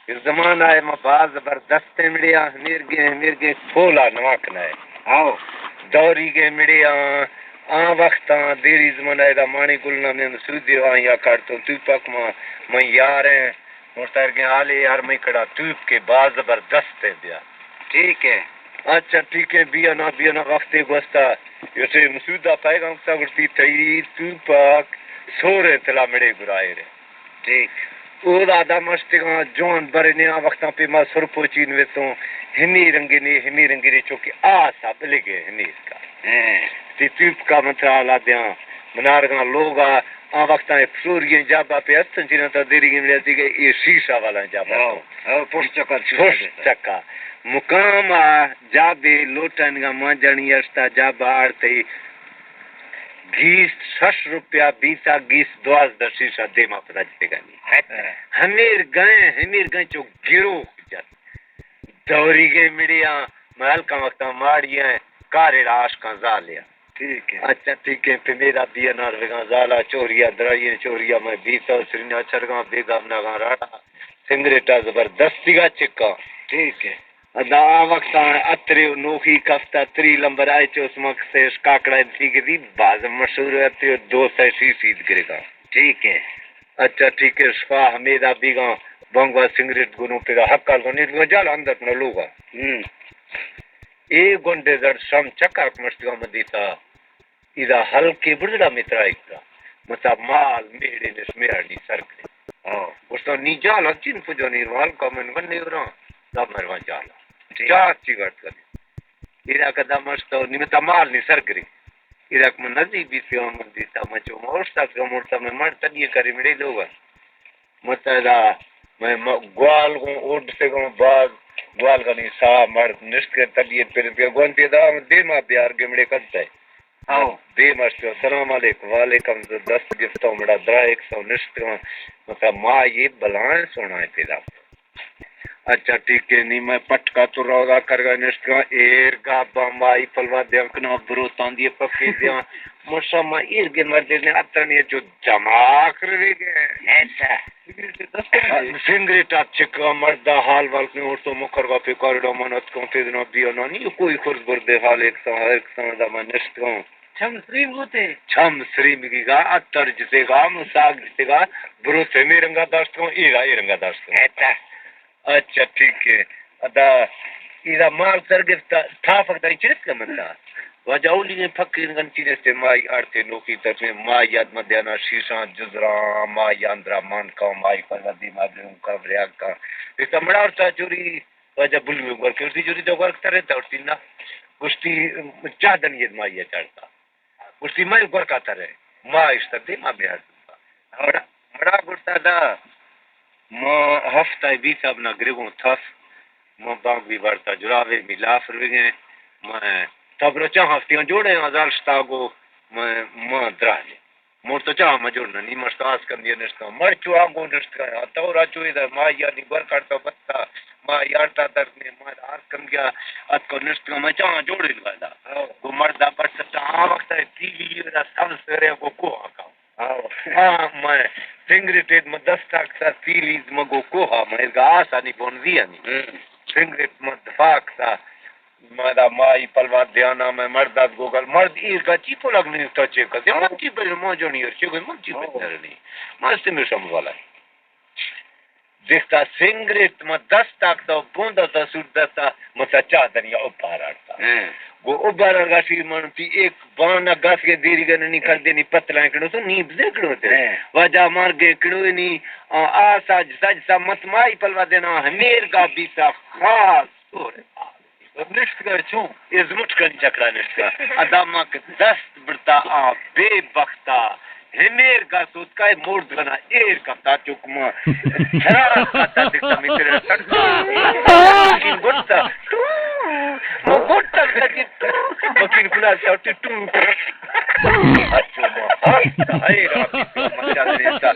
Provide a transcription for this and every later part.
اے زمانہ ءَ ما باز زبردستیں مڑے آں، ہمیرگیں، ہمیرگیں پولا نواں کنائے۔ ہاؤ۔ دوریگیں مڑے آں، آ وقتاں دیری زمانہ ءَ دا مانی گل نامیں مسودی آں یا کاڑتوں توپک ما، من یاریں، مرترگیں حالے یار مئی کڑا توپ کے باز زبردست ہے بیا۔ ٹھیک ہے۔ اچھا ٹھیک ہے، بیا نا، بیا نا، وقتے گوستا۔ یوسے مسودا پیغام کتا گڑتی تئی توپک سوریں تلا مڑے گرائے رے۔ ٹھیک۔ اودا دم اشتگاں جوان برنے آ وقتاں پہ ما سرپوچی نویتوں، ہمی رنگی نی، ہمی رنگی نی، چونکہ آسا بلگے ہمی کا۔ ہاں۔ تی توپکا من ترا حالا دیاں، منارگاں لوگا، آ وقتاں ایک سورییں جابا پہ استن چینا تا دیری گیم لیتی گئے، یہ شیشہ والا جابا ہاں، تو۔ ہاں، پشت چکا، شیشہ پشت دیتا۔ چکا۔ مقام آ جابے لوٹنگا مانجانی اشتا جابا آڑتے۔ گیست شش روپیہ بیتا، گیست دوازدہ شیشہ دیما پدا جتگانی۔ ہمیر گئے، ہمیر گئے چو گروک جت۔ دوری گئے مڑیاں، میں ہلکا وقتا ماڑی ہیں، کارے را عاشقاں زالیا۔ ٹھیک ہے۔ اچھا ٹھیک ہے، پہ میرا بی این آر وگاں زالا، چوریا درائی ہیں، چوریا میں بیتا، سرینیا چرگاں، بیگا مناگاں راڑا، سنگریٹا زبردستی گا چکا۔ ٹھیک ہے۔ ادا آ وقت آ اتری و نوخی کفتا، تری لمبر آئے چوس مک سیش کاکڑا انتی گدی، باز مشہور اتری و دو سئے شیشی گرگا۔ ٹھیک ہے۔ اچھا ٹھیک ہے، شفا ہمیدا بیگاں بانگوا سنگریٹ گنو پیدا حق کال گنی گو جال اندر نہ لوگا۔ ہم۔ اے گنڈے زڑ شم چکا کمشتگا مدیتا۔ ادا ہلکے بڑزڑا مترائیگ تا۔ متا مال میڑے نس میاڑی سر کرے۔ ہاں۔ گوشتا نی جالا چین پجانی روال کا من گنے ورا۔ دا مروا جالا۔ ٹھیک۔ چار چی گٹ کرے۔ ادا کدا مشتا نی متا مال نی سر کرے۔ ادا من نزی بیتی من دیتا مچو مورتا مورتا میں مر تدی کرے مڑے لوگا۔ متلا، میں م-، گوال گوں اوڈ سے گوں باز، گوال گنی سا مرد نشت کر تلیے پر پر گون پیدا دیما بیار گمڑے کرتا ہے۔ ہاں۔ دیما شو، السلام علیکم، وعلیکم، دست گفتوں مڑا درا ایک سو نشت گوں، مطلب، ما یہ بلائیں سونا ہے پیدا۔ اچھا، ٹھیک ہے، نی میں پٹکا تو روزہ کرگا نشت گوں، ایر گا بمبائی پلوا دیاں کنا برو تاندی پکے دیاں، مشا ما ایر گے مردے نے اتنی جو دماغ رہ گئے۔ ایسا۔ سنگریٹ ءَ چکا مرد ءَ حال وال کنی، اور تو مکر گا پہ کارڈا من اتکاں، پیدنا بیا نانی، کوئی خرز بردے حال ایک سان، ایک سان دا من نشتگاں۔ چم سریم بوتے؟ چم سریم گی گا، اتر جتے گا، مساگ جتے گا، برو سے می رنگا داشتگاں، ایرا ای رنگا داشتگاں۔ ایتا۔ اچھا، ٹھیک ہے۔ ادا، ایرا مال سر گفتا، تھا فقط ای چرت کا مطلب؟ واجہ اولی نے پھکیں گنتی نے سے مائی آڑتے نوکی تر میں مائی یاد مدیانا شیشاں جزراں مائی آندرا مان کا مائی پر ودی ما دوں کا بریاگ کا۔ اس مڑا اور تا جوری واجہ بل میں گور کے اسی جوری دو گور ترے تا اور تینا گشتی چاہ دن یہ مائی چڑھتا۔ گشتی میں گور کا ترے ما اشتا دے ما بیار۔ مڑا، مڑا گڑتا دا، ما ہفتہ بیت اب نہ گرگوں تھس، ما بانگ بی بارتا جراوے، می لاف روگیں، ما تبرچاں ہفتیاں جوڑے، ازال شتاگو، ما، ما دراجے۔ مور تو چاہ ما جوڑ نہ، نی مشتا آس کندی نشتا، مر چو آگو نشتا، تو را چو ادا ما یا نی گور کارتا بستا، ما یارتا درد نے، ما آس کندیا، ات کو نشتا، ما چاہ جوڑے لگا دا۔ گو مردا بس تا آ وقت ہے، تیلی دا سب سرے گو کو آکا۔ ہاں۔ ہاں، میں سنگریٹ ات، میں دست آکسا تیلیز مگو کوہا، میں ارگا آسانی بونزی آنی۔ ہم۔ سنگریٹ میں دفاع آکسا، میں دا مائی پلوا دیانا، میں مرد آت گوگل، مرد ایر گا چی پلگ نہیں تو چیک کر۔ ہاں۔ من چی پر مو جونی اور چیک، من چی پر ہاں۔ نہیں۔ میں استعمال شم والا ہے۔ دستا سنگریٹ ما دست آکتا و بوندا تا سوٹ دستا، متا چاہ دنیا اوپار آڑتا۔ ہاں۔ گو اوپار آڑگا شیر من تی ایک بانا گاس کے دیری گننی کر دینی پتلائیں کنو تو نی بزے کنو تے۔ ہاں۔ واجہ مار گے کنو نی، آ، آ ساج ساج سا مت مائی پلوا دینا، ہمیر گا بیتا خاص طور۔ نشت گئے چون؟ اے زمٹ کنی چکرا نشت گا۔ ادا ما کہ دست برتا آ بے بختا۔ ہمیر گا سوتکا اے مرد گنا ایر کپتا چکما۔ شرار کپتا دکتا میتر سکتا۔ مکین گٹتا۔ مو گٹتا بتا کہ مکین کنا چاوتی ٹو۔ اچو ما ہستا۔ اے راتی تو مچا دیتا۔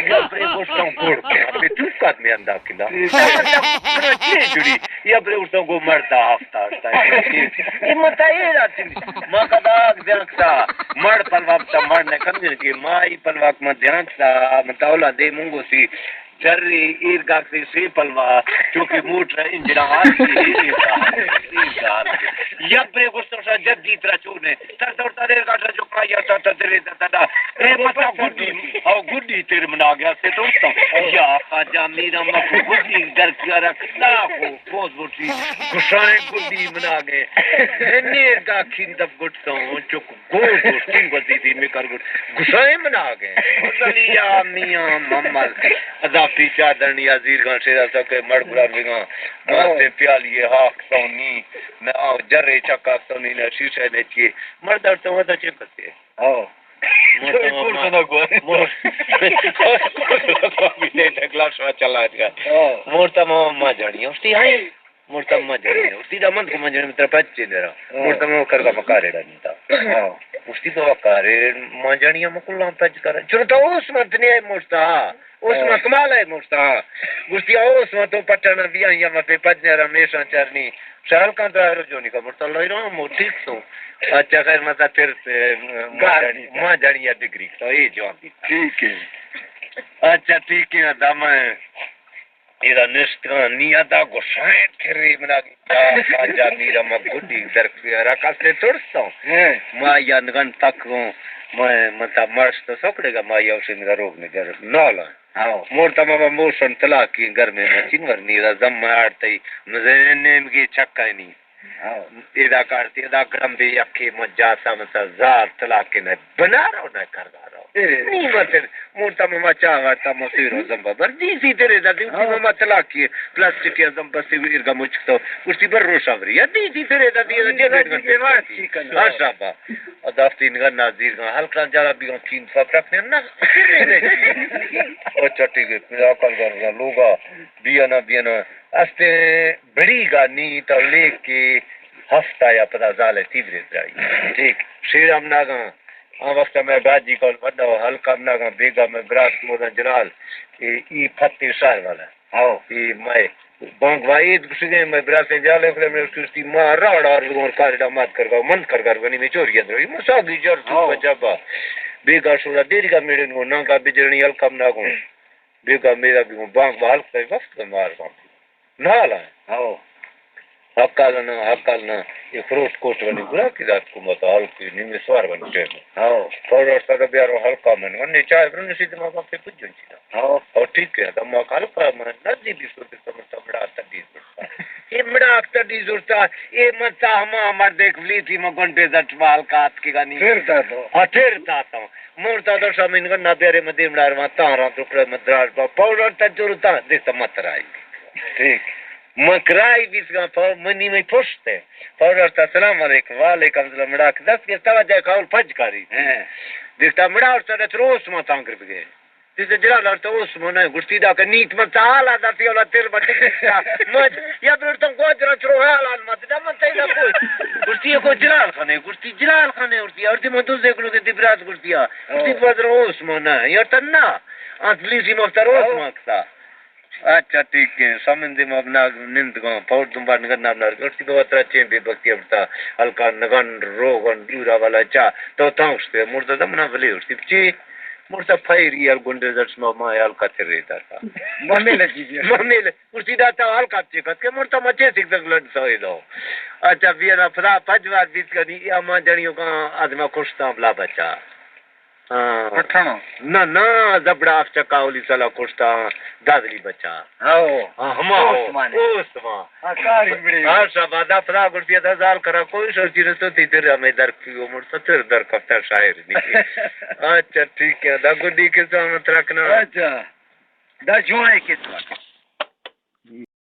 یا پرے گوشتاں گوڑ۔ اپنے چوکات میں اندا کلا۔ جڑی۔ یا برے ارساں گو مرد آفتا، آفتا۔ اے متا اے راتی۔ ما کدا دیانکتا۔ مر پلواکتا، مر نے کم جن کی۔ ما ای پلواک ما دیانکتا۔ متا اولا دے مونگو سی۔ جرے ایر گاکتے سے پلوا، چونکہ موٹر انجن آتی ہے، ایر گار، ایر گار۔ یبے گوشتو شا جدی ترا چونے، تر دور تر ایر گاٹا جو کایا تا تا ترے تا تا تا۔ اے متا گڈی، او گڈی تیر منا گیا سے تو تو۔ یا خواجہ میرا مکو گڈی در کیا رکھ، لا کو، پوز بوٹی۔ گشائیں گڈی منا گئے۔ نیر گا کھین دب گٹتوں، چک گو گوشتیں گوزی دی میں کر گوشت۔ گسائیں من آ گئے۔ گزلیا میاں محمد۔ ادا پیچا دنیا زیر گاں شیرا سکے مڑ گڑا بگاں۔ ماستے پیالی ہاک سونی۔ میں آ جرے چکا سونی نہ شیشہ نے چیے۔ مڑ در تو ودا چے کرتے۔ ہاں۔ مور تمام ما-، مور-، مور تمام ما جانی۔ استی ہائی۔ مورتا ما جنی، استی دا من کو ما جنی، ترا پچ چے درا۔ ہاں۔ مورتا ما کر کا مکارے ڈا نیتا۔ ہاں۔ استی تو کارے ما جنی، ہم کلاں پچ کر۔ چلو تو اس مت نے مورتا۔ اس ہاں۔ ما کمال ہے مورتا۔ گشتی اس ما تو پٹنا بیا یا ما پہ پچ نے را میشاں چرنی۔ شال کان تو رو جونی کا مورتا لئی رو مو ٹھیک تو۔ اچھا خیر، ما تا پھر سے، ما گار جنی، نیتا۔ ما جنی یا ڈگری تو اے جواب دیتا۔ ٹھیک ہے۔ اچھا ٹھیک ہے، دا میں ایرا نشتگاں، نی ادا گوشائیں تھرے منا گیا، خواجہ میرا ما گڈی در را کسے ترسوں۔ ہاں۔ ما یا نگن تک گوں، ما متا مرش تو سکڑے گا، ما یا اسے نگا روگ نگر نالا۔ ہاں۔ مورتا ما موشن تلاکی گرمے ما چین ور نیرا زم ما آڑتئی، مزے نیمگی چکا نی۔ ہاں۔ ادا کارتی، ادا گرم بے یکے مجاسا مسا زار طلاق نہ بنا رو نہ کردا رو۔ اے۔ نی متر، مورتا مما چا وارتا مسیرو زمبا بر۔ دیسی تیرے دا دیوتی ہاں۔ مما طلاق کیے، پلاسٹک یا زمبا سے ارگا مچکتا۔ گشتی بر روشا وری۔ یا دیسی تیرے دا دی، ہاں، جے دیسی دے تیرے دا دی۔ ہاں، شابا۔ ادا تین گا نازیر گا، ہلکا جارا بیگا کین فکرک نے نہ۔ او چٹی گے، عقل گا لوگا، بیا نہ، بیا نہ۔ استے بڑی گا نی تو لیک کے ہفتہ یا پدا زالے تیبرے درائی۔ ٹھیک۔ شیر ہم ناگاں، آ وقت میں باجی کول بندہ ہو، ہلکا ہم ناگاں، بیگا میں براس مودا جلال، اے، ای پھتے شہر والا۔ ہاؤ۔ اے میں بانگ واید گشگے، میں براسے جالے کھلے، میں اس کی ما راڑ آر لگوں کار دا مات کر گا، مند کر گا، گنی میں چور گیا درائی، مساگی جر تو ہاؤ۔ پجابا۔ بیگا شورا دیر گا میڑن گو، نانگا بجرنی ہلکا ہم ناگوں۔ بیگا میرا بیگوں بانگ بہل کتئی وقت مار بانگ۔ نہ حالا۔ ہاؤ۔ حق حال نہ، حق حال نہ۔ اے فروٹ کوٹ ونی گرا کی ذات کو مت حال کی نیمے سوار ونی ٹیم۔ ہاؤ۔ پاؤڈر سا بیارو ہلکا من۔ ونی چائے برن سی دماغ پہ کچھ جن چینا۔ ہاؤ۔ اور ٹھیک ہے، دماغ ہلکا من نزی بھی سو دے سمجھتا بڑا تدی زورتا۔ اے بڑا تدی زورتا۔ اے من تا ہما مرد ایک ولی تھی من گنڈے دٹ مال کات کی گانی۔ پھر تا تو۔ ہاں، پھر تا تو۔ مورتا دو شامین گنا بیارے مدیم ڈار ما تاراں ٹکڑے مدراج با پاؤڈر تا جرتا دیتا مترائی۔ ٹھیک۔ مکرائی بیسگا پاؤ-، منی میں پشت ہے۔ پاؤڈر تا سلام علیکم، وعلیکم السلام، مڑاک دست گرتا جائے کاول پج کاری۔ ہاں۔ دیکھتا مڑا اور سڑے تروس ما تانگر بگے۔ جس جرا لڑتا اوس ما نہ گشتی دا کہ نیت من تا حالا دا تی اولا تیر بٹی کشتا۔ مج یا برتم گوجرا چرو حالان مت دا من تینا کوئی۔ گشتی کو جلال خانے، گشتی جلال خانے، اور تی، اور تی من تو زیکلو کے دی برات گشتی آ۔ گشتی ہاں۔ پدر اوس ما نہ، یا تنا۔ انت لیسی مفتر اوس ہاں۔ ما کتا۔ اچھا، ٹھیک ہے۔ سمندے ما بنا نندگاں، پور دنبا نگن نام نار۔ گشتی بابا ترا چین بے بختی ابتا، ہلکا نگن، روغن، ڈورا والا چا، تو تانگشتے، مردہ دمنا بلے گشتی، چی؟ مورتا پھیر یار گنڈے زٹ شما ما ہلکا ترے داتا۔ ممیل چیزی۔ ممیل، گشتی داتا ہلکا چی کت کے مورتا مچے سک دگ لڈ سوی دو۔ اچھا، بیا نا پدا پجوار بیت کنی، یا ما جنیو کان آدما کشتا بلا بچا۔ ہاں۔ پٹھانا؟ نہ، نہ، زبڑا اف چکا اولی سالا کشتا، دادلی بچا۔ ہاں۔ ہاں، ہما ہو۔ اوست مانے۔ اوست ما۔ ہاں، کاری بڑی۔ ہاں، شابا دا پدا گڑتی دا زال کرا کوئی شرچی رسو تی تر ہمیں در کیو مڑ ستر در کفتا شاعر نہیں۔ اچھا، ٹھیک ہے، دا گڈی کے سامنے ترکنا۔ اچھا۔ دا جوائے کس وقت؟